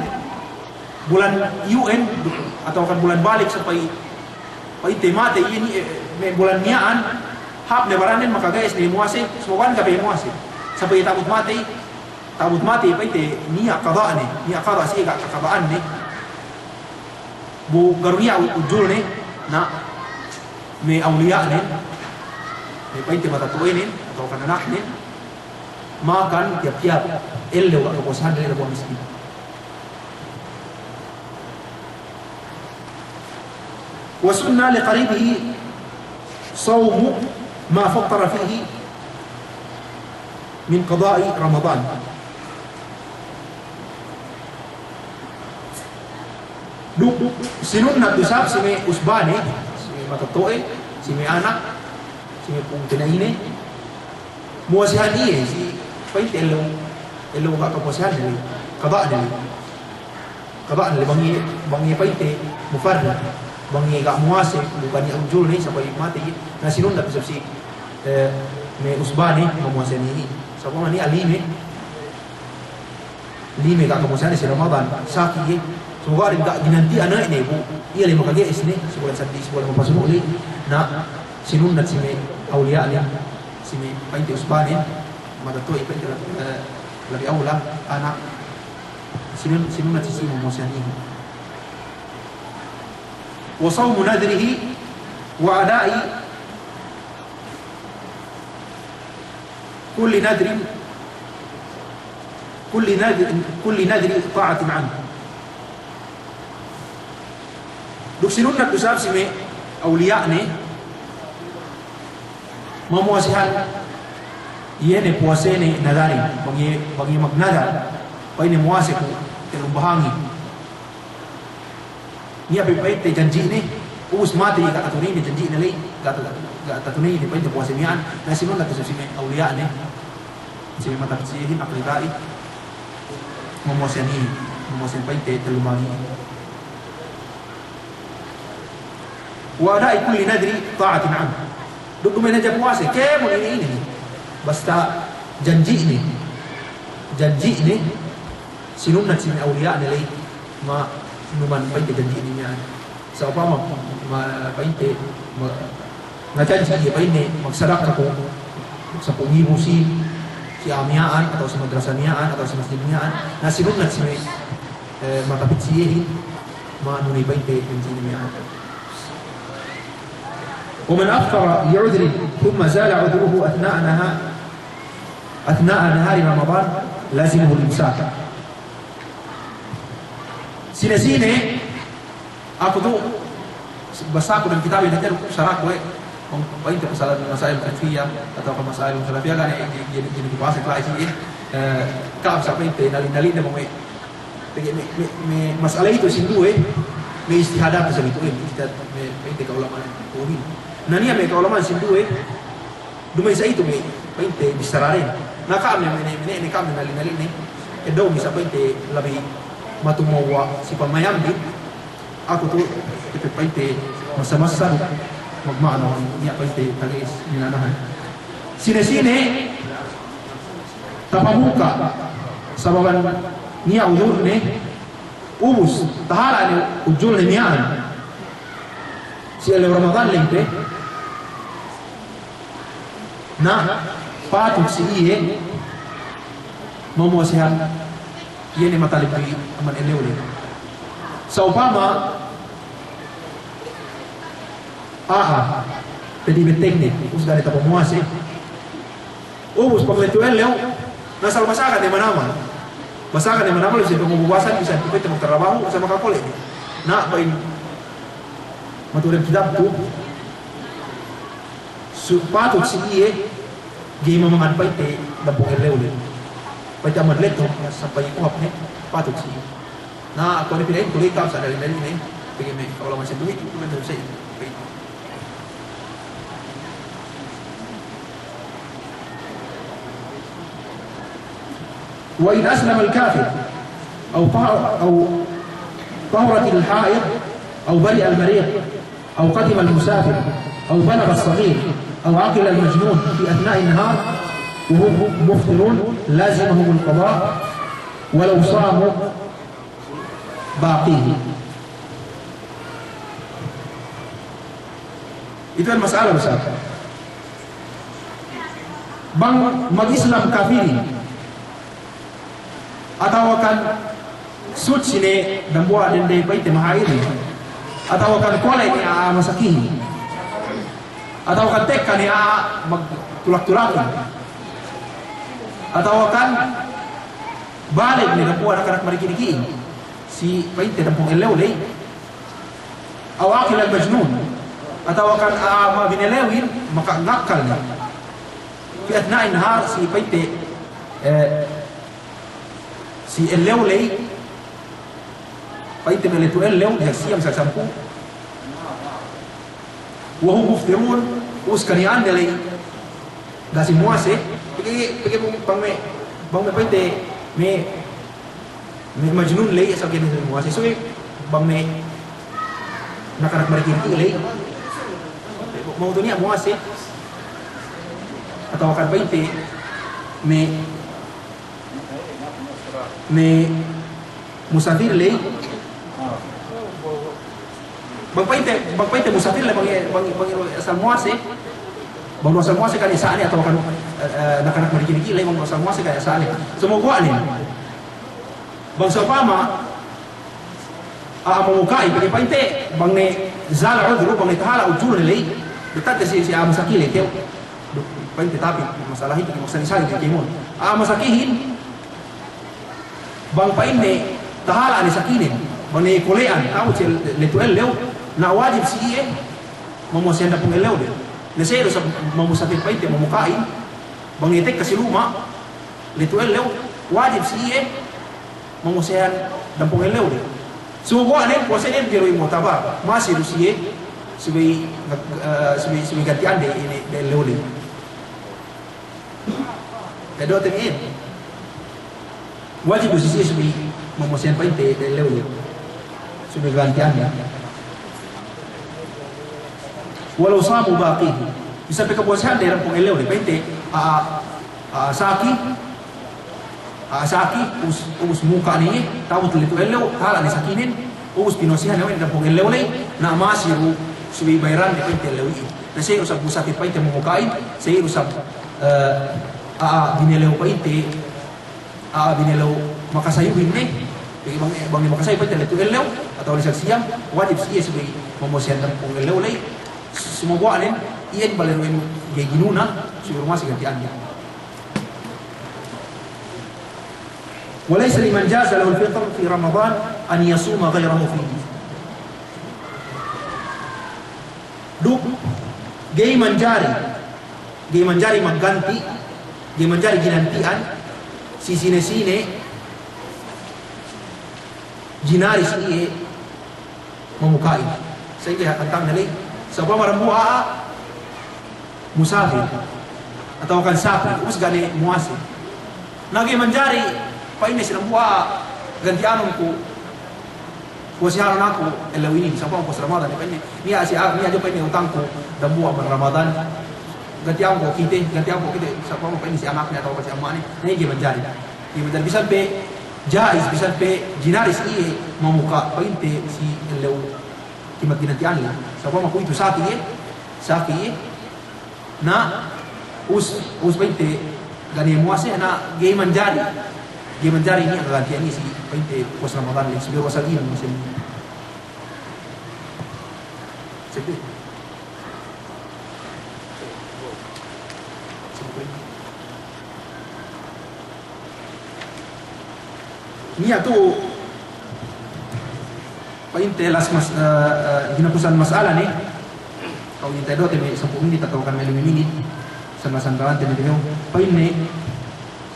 bulan iyu'en, atawa kan bulan balik sampay, pa'inte matey iye ni, eh, me' bulan miya'an, hāp ne barannen makage'es ne muwase, sumaguwa'nen ga' pe iye muwase. Sampay ta'abut matey, ta'abut matey pa'inte niya' kada'ne, niya' kada' si iye ga' kakada'anne. Bu ga' du niya' ujulne, na me' awliya'nen, me' pa'inte matetto'anen, atawa kan anaknen, makan tiyap-tiyap ellew ga' kapuwasehan de ellew, bu miskin. وسن لقريبه صوم ما فطر فيه من قضاء رمضان. Duk sinunnat du isab si me' usbane, si me' matetto'e, si me' anak, si me' pungtina'ine, muwasehan iye si pa'inte ellew, ellew ga' kapuwasehan de, kada'an de. Kada'an de bang iye, bang iye pa'inte mufarrit, bang iye ga' muwase, bu ga' niya' ujulne sampay matey iye, na sinunnat du isab si, eh, me' usbane mamuwasehan iye. Sa'upama niya' lime, lime ga' kapuwasehan si Ramadan, saki iye. Sumaguwa' ga' ginanti'an ne bu iye ley makage'es ne, si bulan saddi, si bulan mapasunu' ley, na sinunnat si me' awliya'nen, si me' pa'inte usbane, Matetto'a pa'inte, eh, labi awla anak. Sinun-, sinunnat si siye mamuwasehan iyehin. Wa sawmu nadrihi wa ada'i kulli nadrin, kulli nadri, kulli nadri ta'atin anhu. Duk sinunnat du isab si me' awliya'ne mamuwasehan iye ne puwasene nadarin, bang iye, bang iye magnadar, pa'inne muwase ku tellum bahangi. Niya' pe pa'inte janji'ne, ubus matey ga' tatuneyne janji'ne ley, ga' ta-, ga' tatuneyne pa'inte puwase miya'an, na sinunnat du isab si me' awliya'ne, si me' matapit si iyehin, aqriba'i, mamuwasehan iye, mamuwasehan pa'inte tellum bahangi. Wa ada'i kulli nadri ta'atin anhu. Duk duma'in hadja puwase, kēmon ine-ine. Basta janji'ne. Janji'ne, sinunnat si me' awliya'ne ley, ma-, manuman pa'inte janji'ne miya'an. Sa'upama, ma-, pa'inte, ma-, ngajanji' iye pa'inne magsadaka ku sampū' ngibu sīn, si a'a miya'an, atawa si madrasa miya'an, atawa si masjid miya'an. Na sinunnat si me' eh, matapit si iyehin, manuney pa'inte janji'ne miya'an. Wa man aftara li'udhrin thumma zala udhruhu athna'a naha-, athna'a nahari Ramadan, lazimahu al-imsak. Sine-sine, aku tu, basaku dem kitabin hadja du saraku, eh, pa'inte pasal masail khilafiyah, atawa ka masail khilafiyah, ga' ne, eh, eh, eh, ka'am sa pa'inte nali-nali ne me' Pegge' me', me', me' mas'ala itu sinduwe, me' ijtihadat sa itu, eh, ijtihad me', pa'inte ka'ulama'an tu'uhin. Na niya' me' ka'ulama'an sinduwe, duma'in sa itu me', pa'inte bissararen. Na ka'am ne, me', me', me' ka'am ne nali-nali ne, eddo'u misa' pa'inte labi matumewwa' si pamayambin, aku tu, pa'inte masa-masa magma'ana, niya' pa'inte tage'is minanahan. Sine-sine, tapamuka', sababan niya' udurne, ubus, tahala' ne ujulne miya'an. Si ellew Ramadan ley pe, na patut si iye mamuwasehan iye ne matalib bi amban ellew ley. Sa'upama a'a, pedi betekne, ubus ga' ne tapamuwase. Ubus pamaletu ellew, na asal basagan ne manamal. Basagan ne manamal, bisan pangububasan, bisan pa'inte magtarabahu, asal makakole' ne. Na ba'in matu'u dem kitab tu, su-, patut si iye, ga'i mamangan pa'inte dampung ellew ley. Pa'inte amban letu, sampay kuhap ne, patut si iye. Na, kuwe' ne pina'in, kuwe' ne ka'am sa dali-dali ne, pegge' me' ka'ulama'an sinduwe, kuwe' ne sa. وإن أسلم الكافر أو طه-، أو طهرت الحائض أو برئ المريض أو قدم المسافر أو بلغ الصغير أو عقل المجنون في أثناء النهار وهم مفطرون لزمهم القضاء ولو صاموا باقيه. Itu kan mas'ala besar. Bang mag-Islam kafirin, atawakan sutsi ne dambuwa' dende pa'inte mahaid, atawakan kole' ne a'a masakihin, atawakan tekka ne a'a magtulak-tulakin, atawakan balig ne dambuwa' nakanak mariki'-riki'in, si pa'inte dampung ellew ley, aw aqil al-majnun, atawakan a'a mabinelewin maka ngakkal ne. Fi athna'in nahar, si pa'inte, eh, si ellew ley, pa'inte me' letu ellew, diyalem siyam sampū'. Wa hum muftirun, ubus kaniya'an ne ley ga' siye muwase, pegge', pegge' bang me', bang me' pa'inte me', me' majnun ley, asal ga'i ne muwase. So, bang me' nakanak mariki'-riki' ley, mawtu niya' muwase, atawakan pa'inte me' me' musafir ley. Bang pa'inte, bang pa'inte musafir ley, bang, bang, bang asal muwase. Bang du asal muwase kan isa'ne atawa kan, eh, eh, nakanak madiki-diki ley, bang du asal muwase kan isa'ne. Sumaguwa' ne, bang sa'upama, ah, mamuka'i, pegge' pa'inte bang ne zala udhru, bang ne tahala' udhru ne ley, betadde si, si a'a masaki ley kew. Pa'inte tapi masala itu, maksudne isa'ne kēmon. A'a masakihin, bang pa'inne tahala' ne sakinen, bang ne kole'an, ta'u si letu ellew, na wajib si iye mamuwasehan dampung ellew de. Na sa du isab mamusape pa'inte mamuka'in, bang ne tekka si luma', letu ellew, wajib si iye mamuwasehan dampung ellew de. Sumaguwa' ne, puwasenen bi du mu'tabar, masi du si iye, subey, eh, subey, subey ganti'an de ine, de ellew de. Eddo'te bi iyan. Wajib du si siye subey mamuwasehan pa'inte ellew iye. Subey ganti'anne. Walaw samu baqihi. Bisan pe kapuwasehan de dampung ellew de. Pa'inte, a'a, a'a saki, a'a saki, ubus, ubus muka' ne iye, ta'u letu ellew, tahala' ne sakinen, ubus pinuwasehan ne we' dampung ellew ley, na masi du subey bayaran ne pa'inte ellew iye. Na sa du isab musape pa'inte mamuka'in, sa du isab eh, a'a binelew pa'inte, a'a binelew makasayuhin ne, pegge' bang, bang ne makasayu pa'inte letu ellew, atawa lisag siyam, wajib si iye subey mamuwasehan dampung ellew ley, sumaguwa' ne, iyan bale du iyan ga'i ginuna, subey muwase ganti'anne. وليس لمن جاز له الفطر في رمضان أن يصوم غيره فيه. Duk ga'i manjari, ga'i manjari magganti', ga'i manjari ginanti'an si sine-sine jinari si iye mamuka'in. Sa'ingge hantangnen ley, sa'upama dambuwa' a'a musafir, atawa kan safir, ubus ga' ne muwase. Na ga'i manjari, pa'inne si dambuwa' a'a, ganti'anun ku, puwasehanun aku ellew inin, sa'upama puwase Ramadan, pa'inne, niya' si a-, niya' du pa'inne utangku dambuwa' amban Ramadan, ganti'anun ku kite, ganti'anun ku kite, sa'upama pa'inne si anakne atawa kan si amma'ne, na ga'i manjari. Ga'i manjari, bisan pe ja'iz, bisan pe jinari si iye mamuka' pa'inte si ellew kimat ginanti'an ley. Sa'upama kuwe'itu saki iye, saki iye, na ubus, ubus pa'inte ga' ne muwase, na ga'i manjari, ga'i manjari niya' gaganti'an iye si pa'inte puwas Ramadan ley, si puwas inin muwase. Sebe. Niya' tu pa'inte las mas-, eh, eh, hinapusan mas'ala ne. Ka'u inin ta'eddo'te me' sampū' minit atawa kan me' lime minit. Sangga-sanggalante me' dihew. Pa'inne,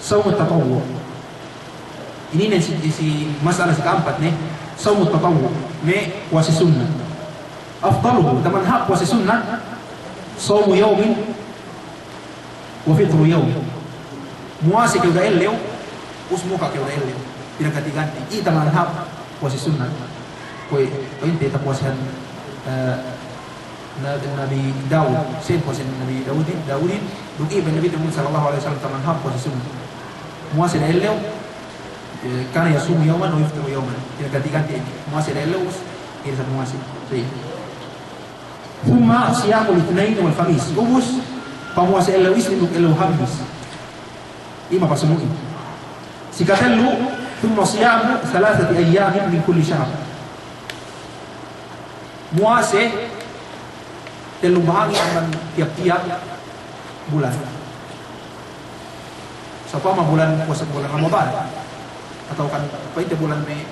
sawmu tatawwu'. Inin ne si, si mas'ala si ka'ampat ne. Sawmu tatawwu'. Me' puwase sunnat. Afdaluhu, taman hāp puwase sunnat. Sawmu yawmin wa fitru yawm. Muwase kew da ellew, ubus muka' kew da ellew. Pinagganti-ganti. Iye taman hāp puwase sunnat. Kuwe', pa'inte tapuwasehan, eh, na-, Nabi Dawud. Sa'ingge puwasehan Nabi Dawudin, Dawudin, duk iye pa'in Nabi Muhammad sallallahu alaihi wasallam taman hāp puwase sunnat. Muwase da ellew, eh, kana yasumu yawman wa yuftiru yawman. Pinagganti-ganti. Muwase da ellew, ubus iye sa muwase. Sa'ingge. Thumma siyamul ithnayn wal khamis. Ubus, pamuwase ellew Isnin duk ellew Hamis. Iye mapasunu'in. Si katellu, thumma siyamu thalathati ayyamin min kulli shahr. Muwase tellu bahangi amban tiyap-tiyap bulan. Sa'upama bulan puwase bulan Ramadan, atawa kan pa'inte bulan me'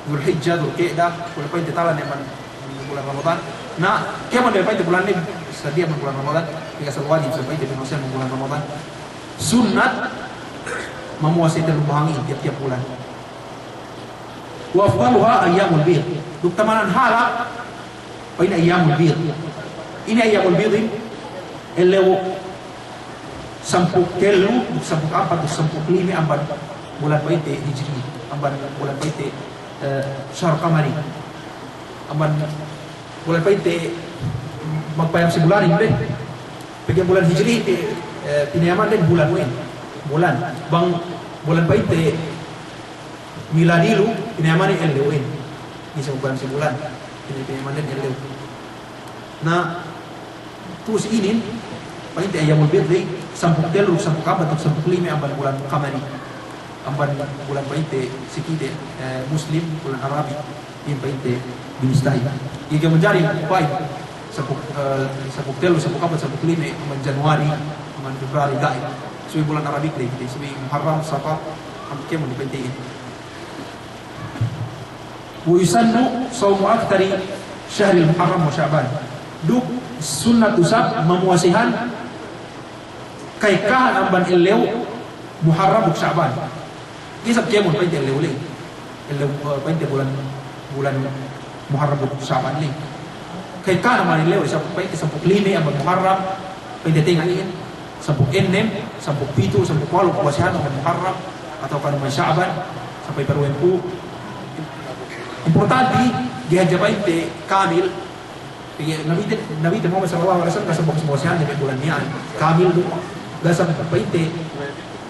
Dulhijja, Dulka'da, bulan pa'inte tahala' ne amban bulan Ramadan. Na, kēmon du pa'inte bulan ne, sadiya amban bulan Ramadan, pegge' asal wajib sa pa'inte pinuwasehan amban bulan Ramadan. Sunnat, mamuwase tellu bahangi tiyap-tiyap bulan. Wa afdaluha ayyamul bid. Duk tamanan halal, pa'in ayyamul bid. Ine ayyamul bidin? Ellew sampū' tellu, duk sampū' ampat, duk sampū' lime amban bulan pa'inte hijri, amban bulan pa'inte, eh, shahr qamari. Amban bulan pa'inte magpayam si bulanin be. Pegge' bulan hijri, eh, pinayamanden bulan we'. Bulan. Bang bulan pa'inte miladi lu, pinayamanden ellew we'. Iye sa magpayam si bulan. Pina-, pinayamanden ellew. Na, tu'u si inin, Pa'inte ayyamul bid ley, sampū' tellu, sampū' ampat, sampū' lime amban bulan qamari. Amban bulan pa'inte si kite, eh, Muslim, bulan Arabi, iyan pa'inte binistahin. Iye ga'i manjari pa'in sampū', eh, sampū' tellu, sampū' ampat, sampū' lime, amban January, amban February, ga'i. Subey bulan Arabi ley kite, subey Muharram, Safar, am kēmon pa'inte iyan. Wa yusannu sawmu akthari shahril Muharram wa Sha'ban. Duk sunnat du isab mamuwasehan ka'ekkahan amban ellew Muharram duk Sha'ban. Ga'i isab kēmon pa'inte ellew ley. Ellew, eh, pa'inte bulan, bulan Muharram duk Sha'ban ley. Ka'ekkahan amban ellew, isab pa'inte sampū' lime amban Muharram, pa'inte tenga' iyan, sampū' ennem, sampū' pitu', sampū' walu' puwasehan amban Muharram, atawa kan amban Sha'ban, sampay paruwempū'. Importante, ga'i hadja pa'inte kamil, iye, Nabite, Nabite Muhammad sallallahu alaihi wasallam, ga' sampū' puwasehan diyalem bulan miya'an, kamil du, ga' sampū' pa'inte,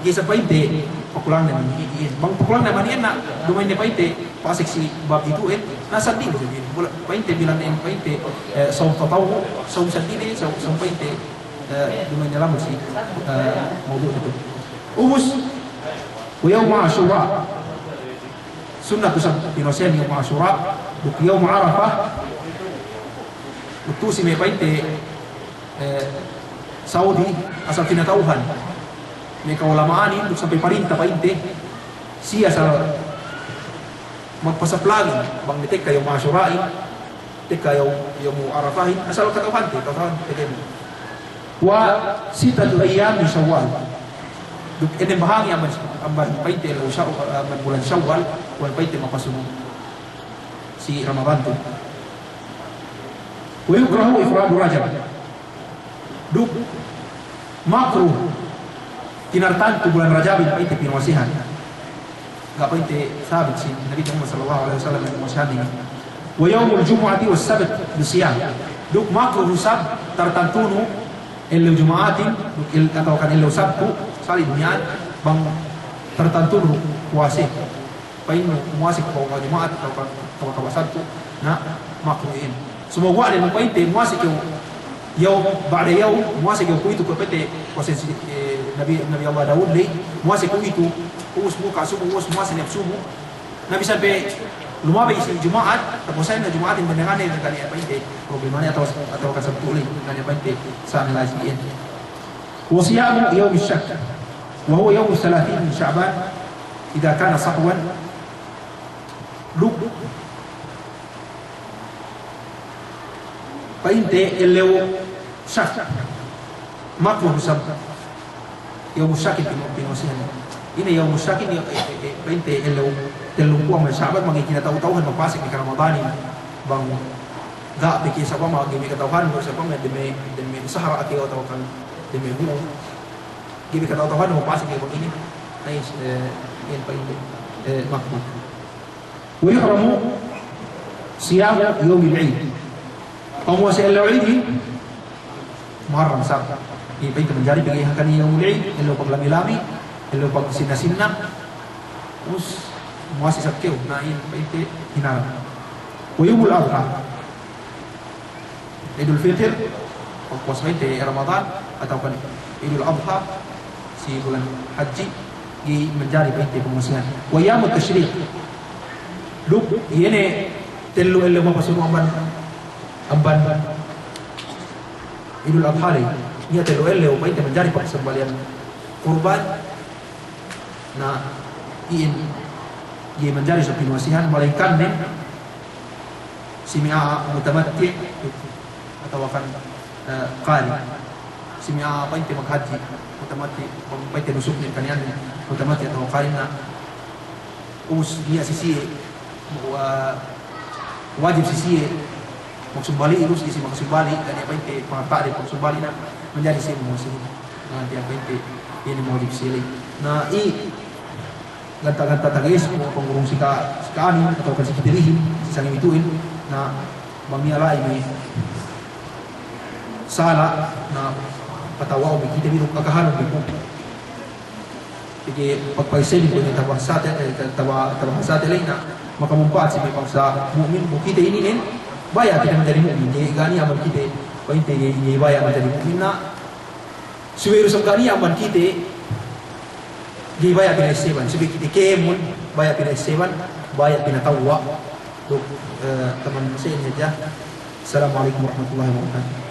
ga'i isab pa'inte pakulang ne man iyan. Bang pakulang ne man iyan na, duma'in ne pa'inte, pasek si bab itu'en, na seddili seddili. Bula-, pa'inte bilang ne pa'inte, eh, sawm tatawwu', sawm seddili, sawm, sawm pa'inte, eh, duma'in ne lamud si, eh, mawdu' itu. Ubus, wa yawmu Ashura. Sunnat du isab pinuwasehan yawmu Ashura, duk yawmu Arafah. Duk tu'u si me' pa'inte, eh, Saudi, asal kinata'uhan me' ka'ulama'anin, duk sampay parinta pa'inte, siye asal magpasaplagin, bang ne tekka yawmu Ashura'in, tekka yaw-, yawmu Arafahin, asal kata'uhante, kata'uhante kēmon. Wa sittatu ayyam min Shawwal. Duk ennem bahangi amban, amban pa'inte ellew Shaw-, amban bulan Shawwal, bulan pa'inte mapasunu' si Ramadan tu. Wa yukrahu ifradu Rajab. Duk makruh, tinartantu bulan Rajabin pa'inte pinuwasehan. Ga' pa'inte sabit si Nabi Muhammad sallallahu alaihi wasallam pinuwasehan inin. Wa yawmul jumu'ati was sabt bisiyam. Duk makruh isab tartantunu ellew Juma'atin, duk el-, atawa kan ellew Sabtu, salin miya'an bang tartantunu puwase. Pa'innu muwase kew kawwa' Juma'at, kawwa', kawwa', kawwa' Sabtu, na makruh iyan. Sumaguwa' ne bang pa'inte muwase kew yawm ba'da yawm, muwase kew kuwe'itu kuwe' pa'inte puwase si, eh, Nabi, Nabi Allah Daud ley, muwase kuwe'itu, ubus buka' subu, ubus muwase ne hap subu. Na bisan pe lumabey si Juma'at, tapuwasahin ne Juma'atin, bang ne ga' ne, ga' ne pa'inte problemane atawa, atawa kan Sabtu ley, ga' ne pa'inte sa' ne la'i si iyan. Wa siyamu yawmi shakk, wa huwa yawmu thalathin min Sha'ban, idha kana sahwan. Duk pa'inte ellew shakk, makruh isab yawmu shakkin pinu-, pinuwasehan. Ine yawmu shakkin, eh, eh, eh, pa'inte ellew tellumpu' amban Sha'ban, bang kinata'u-ta'uhan magpasek ne ke Ramadanin, bang ga' pe ke sa'upama ga'i me' kata'uhan, bang sa'upama dem me', dem me' sahara' ke atawa kan dem me' bu'un. Ga'i me' kata'u-ta'uhan magpasek ne bang inin. Ay, eh, iyan pa'inte, eh, makruh. Wa yuhramu siyamu yawmil Eid. Pamuwase ellew Eid, muharram isab. Iye pa'inte manjari pegge' hangkan iye yawmul Eid, ellew paglami-lami, ellew pagsinna-sinna. Ubus muwase isab kew, na iyan pa'inte hinaram. Wa yawmul Adha. Idul Fitr, pagpuwas pa'inte Ramadan, atawa kan Idul Adha, si bulan Hadji, ga'i manjari pa'inte pamuwasehan. Wa ayyamut tashriq. Duk, iye ne tellu ellew mapasunu' amban, amban Idul Adha ley. Iye tellu ellew pa'inte manjari pagsambalihan kurban. Na, iyan, ga'i manjari isab pinuwasehan, malayingkan ne si me' a'a mutamatti' atawa kan, eh, qarin. Si me' a'a pa'inte maghadji, mutamatti', pa'inte nusuknen kaniyanen, mutamatti' atawa qarin na. Ubus niya' si siye, wa-, wajib si siye magsumbali', ubus si siye magsumbali', kaniya' pa'inte pangatta'de magsumbali' na, manjari siye muwase. Na, tiya' pa'inte, iye ne mawajib si siye ley. Na, i ganta'-ganta' tages, pangurung si ka-, si ka'amin, atawa kan si kite lihin, si sangem itu'in, na bang niya' la'i me' sala', na patawa'u me' kite bi duk akahanun bi ku. Pegge' pagpa'isebin ku inin tabahasate, eh, taba-, tabahasate la'i na makamumpa'at si me' bangsa mu'min, bu kite inin, baya' kite manjari mu'min, ga'i, ga' niya' amban kite, pa'inte ga'i, ga'i baya' manjari mu'min na, Subey du isab ga' niya' amban kite, ga'i baya' pina'esseban. Subey kite kēmon, baya' pina'esseban, baya' pinatawwa'. Duk, eh, taman sa'in hadja. Assalamu alaikum warahmatullahi wabarakatuh.